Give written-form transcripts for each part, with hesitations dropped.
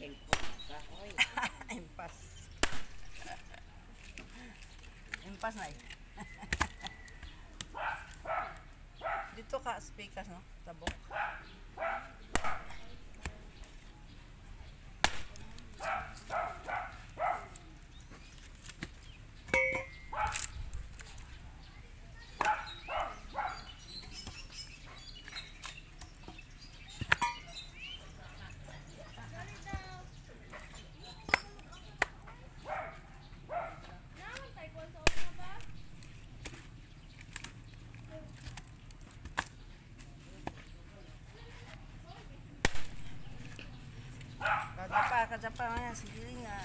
Cellphone ka, hoy. Impas. Impas na eh. Dito ka speakers, no? Tabok. Kada pa, kada pa nga, sige nga.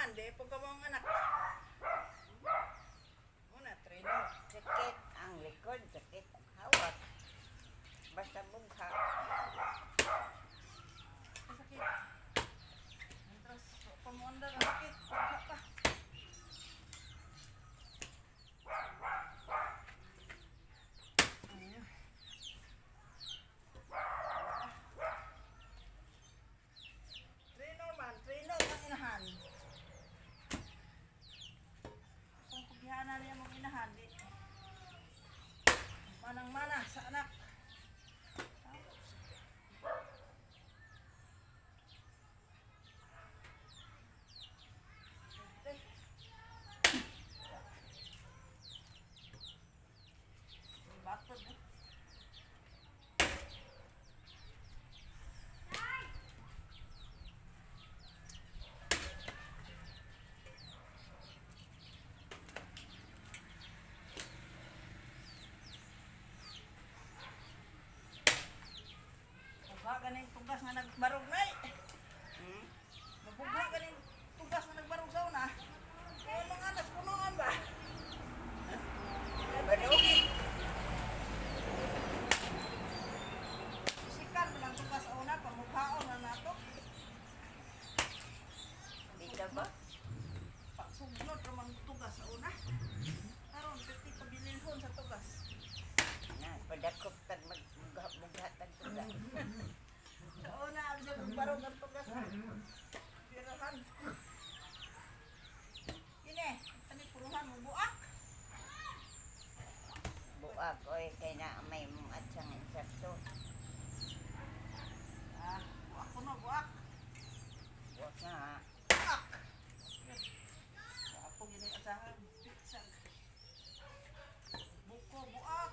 Inahan, di po ka mong anak. Muna, trainer. Sakit ang likod, sakit ang hawak. Basta bugha. Sakit. Mientras pamuanda ang sakit, bugha pa. Ayun. Trainer man, trainer ang inahan. Kung kugihanan niya mong inahan, di. Manang mana sa anak. Bakod eh. Bugha ganing tugas nga nagbarog na eh. Mabugha ganing tugas nga nagbarog sa una. Kaya mga anas, punuan ba? Barog. Sikan mo lang tugas sa una, pamukhaon na nato. Dito ba? Pagsugnod ramang tugas sa una. Karon piti pabililhon sa tugas. Na, padakop tag magbugha bugha tag tuga. Sa una, ang sa barog ang tugas. Pirahan. Kine, ani puruhan mo buak. Buak oy kay na may mong atsang insakto. Ah, buak kuno buak. Buak nga. Buak. Ako gini asahan pizza. Buko buak.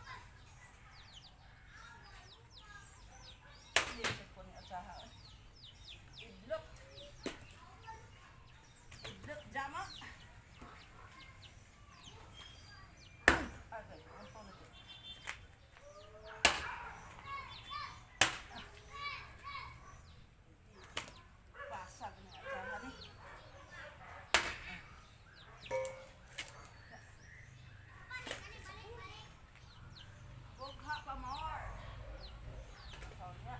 Hindi sa ko ni asahan. Idlot. Idlot jama. Agay, ang na to. Basag na asahan eh. Bugha pa more. Ikaw niya.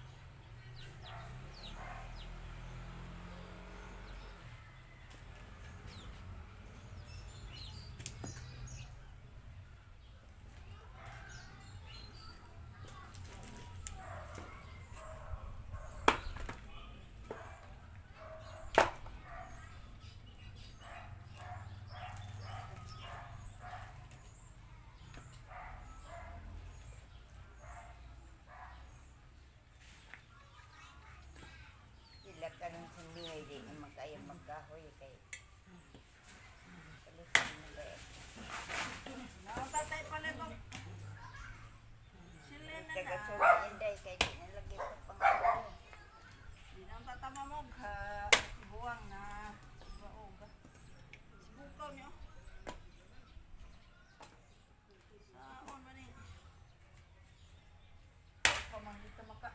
Sila karon sa miyay di na makaya magkahoy kay Palitan na ba eh. Natatay pala ko. Sila na Taga na. sula inday kay di na lagi pa pangalan. Di na ang tatamamog ha. Buwang na. Baog. Sibukaw niyo. Saon ba ni? Pamangita maka.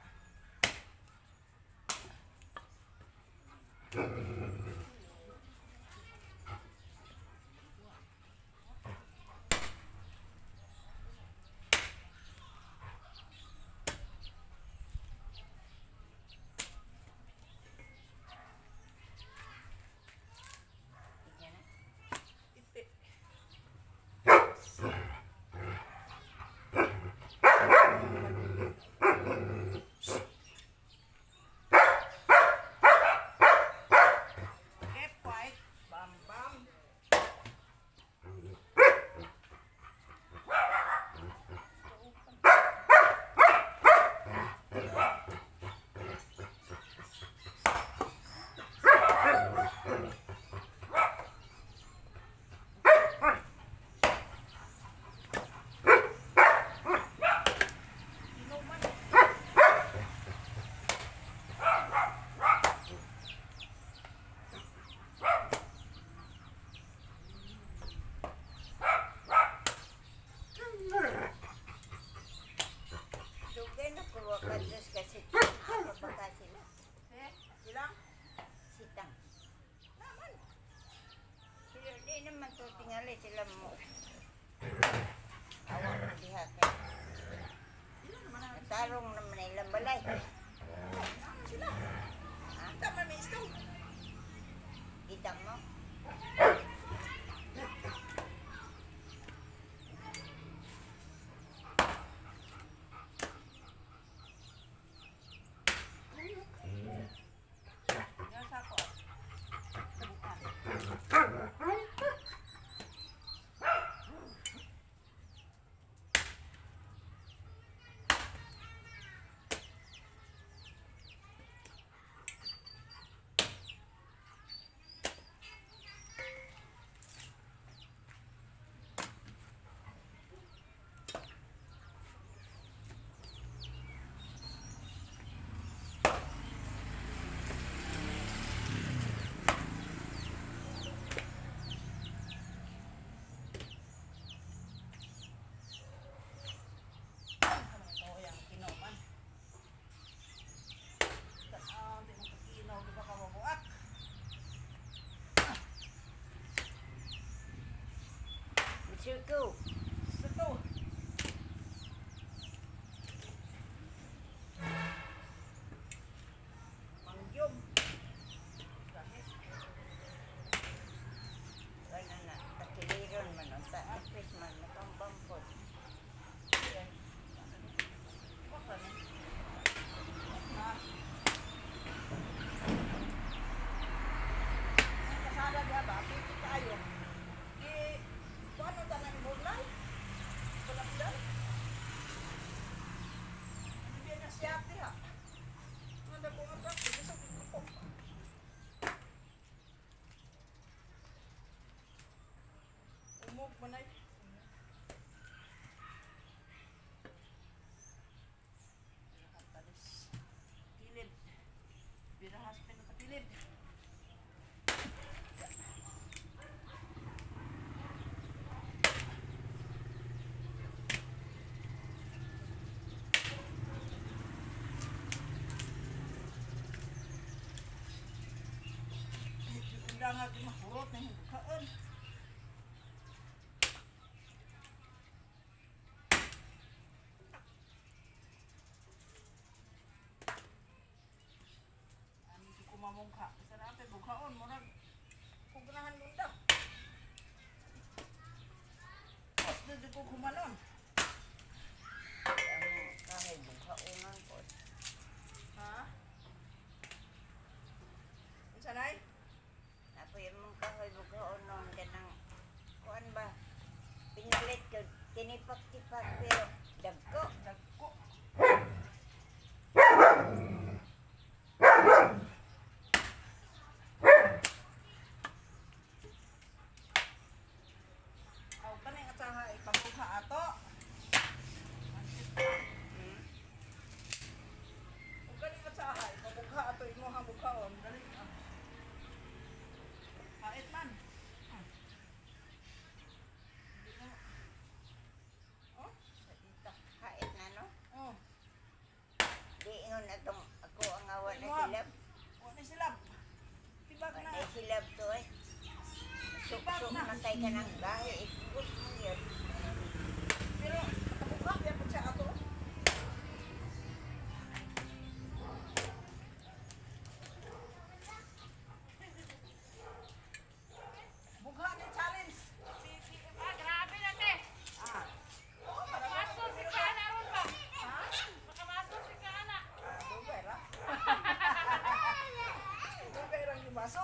Sato. Sa to. Mangyog. Gahi. Wala na. Takiliron man. Unta. Apis man. Nakambangkot. Baka na. Na. Ang kasada diha ba? Piti kaayo. Di, paano ta nang ibuglay? Palapdan? Hindi na siya diha. Ano ko nga truck, di sa ko. Umog man ay. Talis. Kilid. Birahas pinakakilid. Hindi nga mahurot na yung bukaan. Ano ko kumamungka. Sa natin, bughaon, murag, kugnahan mo daw. Tapos doon ko kumanon. Ang kahoy bughaonan ko. Ha? Unsa nay? Apo yung mong kahoy bughaonon kanang kuan ba? Pinalit ko. Tinipak-tipak pero dagko. Dagko. Aw kanay atsaha ipamugha ato. Ug kani atsaha ipamugha ato imong bughaon dali. Ah. Hait man. Ah. Hindi na. Oh, Sa dito. Hait na no? oh. Di ingon atong ako ang awa na Imuha. silab. Wa na sila. Tibag na. Wala silab to eh. Suk-suk na kay kanang gahi. Ikugos mo yun. Pero nakabugha biya pud siya ato. Bugha ni challenge. Ah, grabe na te. Ah. Oo, para Maso si Kana ron ba? Makamaso si Kana. Dugay ra. Dugay ra yung baso.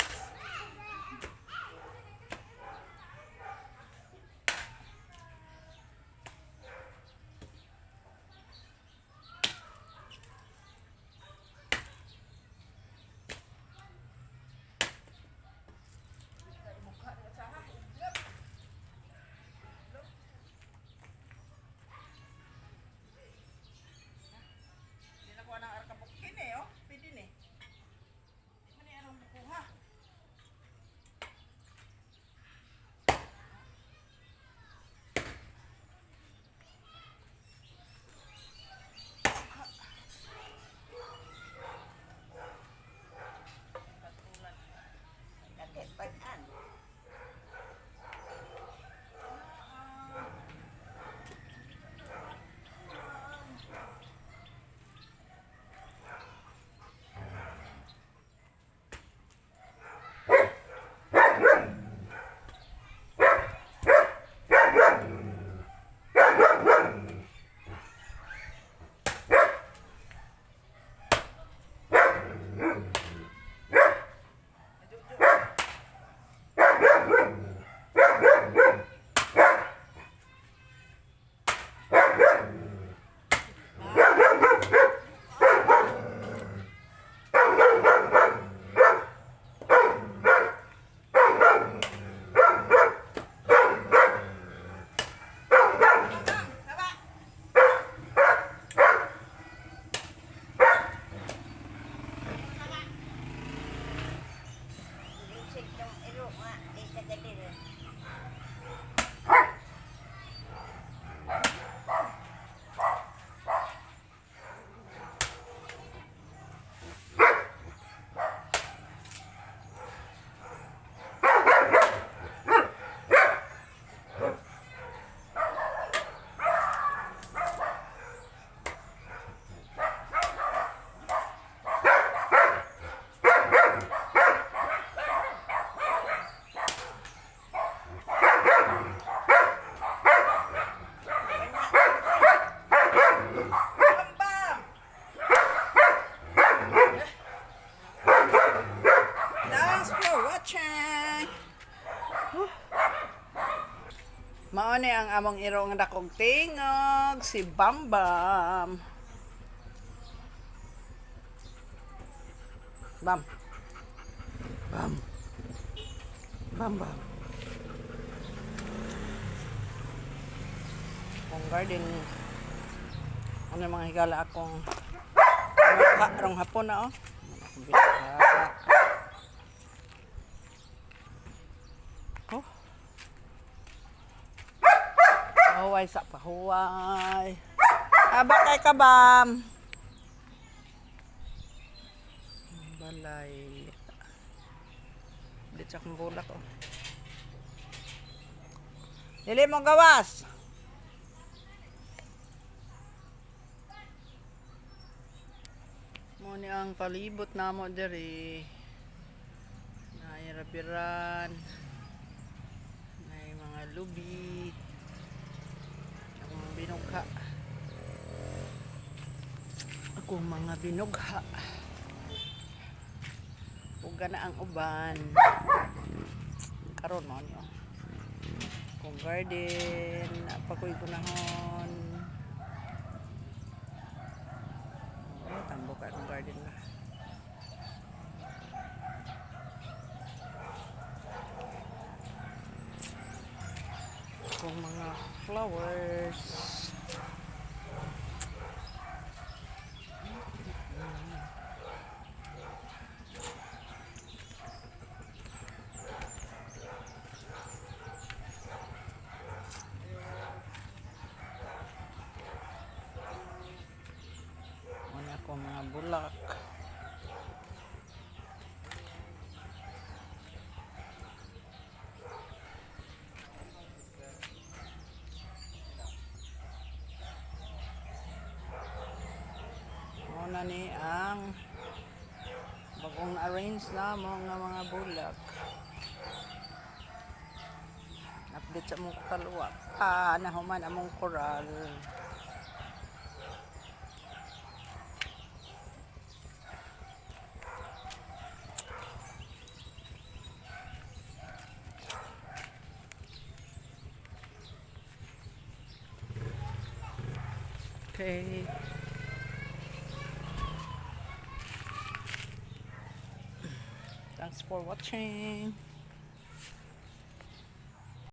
Mao ni ang among iro nga dakong tingog, si Bambam. Bam. Bam. Bam bam. Akong garden. Ano mga higala akong rong hapon na oh. Akong bitaka. Oh. Pahuway sa pahuway. Aba kay kabam. Balay. Dito sa akong bulak oh. Dili mo gawas. Mo ni ang palibot namo diri. Naay rabiran. Naay mga lubi. Akong binugha. Akong mga binugha. Uga na ang uban. Karon mo niyo. Akong garden, apakoy gunahon. Oh, tambok akong garden na. Akong mga flowers. Muna ko mga bulak. Muna ni ang bagong arrange na mo nga mga bulak. Update sa among kaluwa. Ah, nahuman among koral. Okay. Thanks for watching.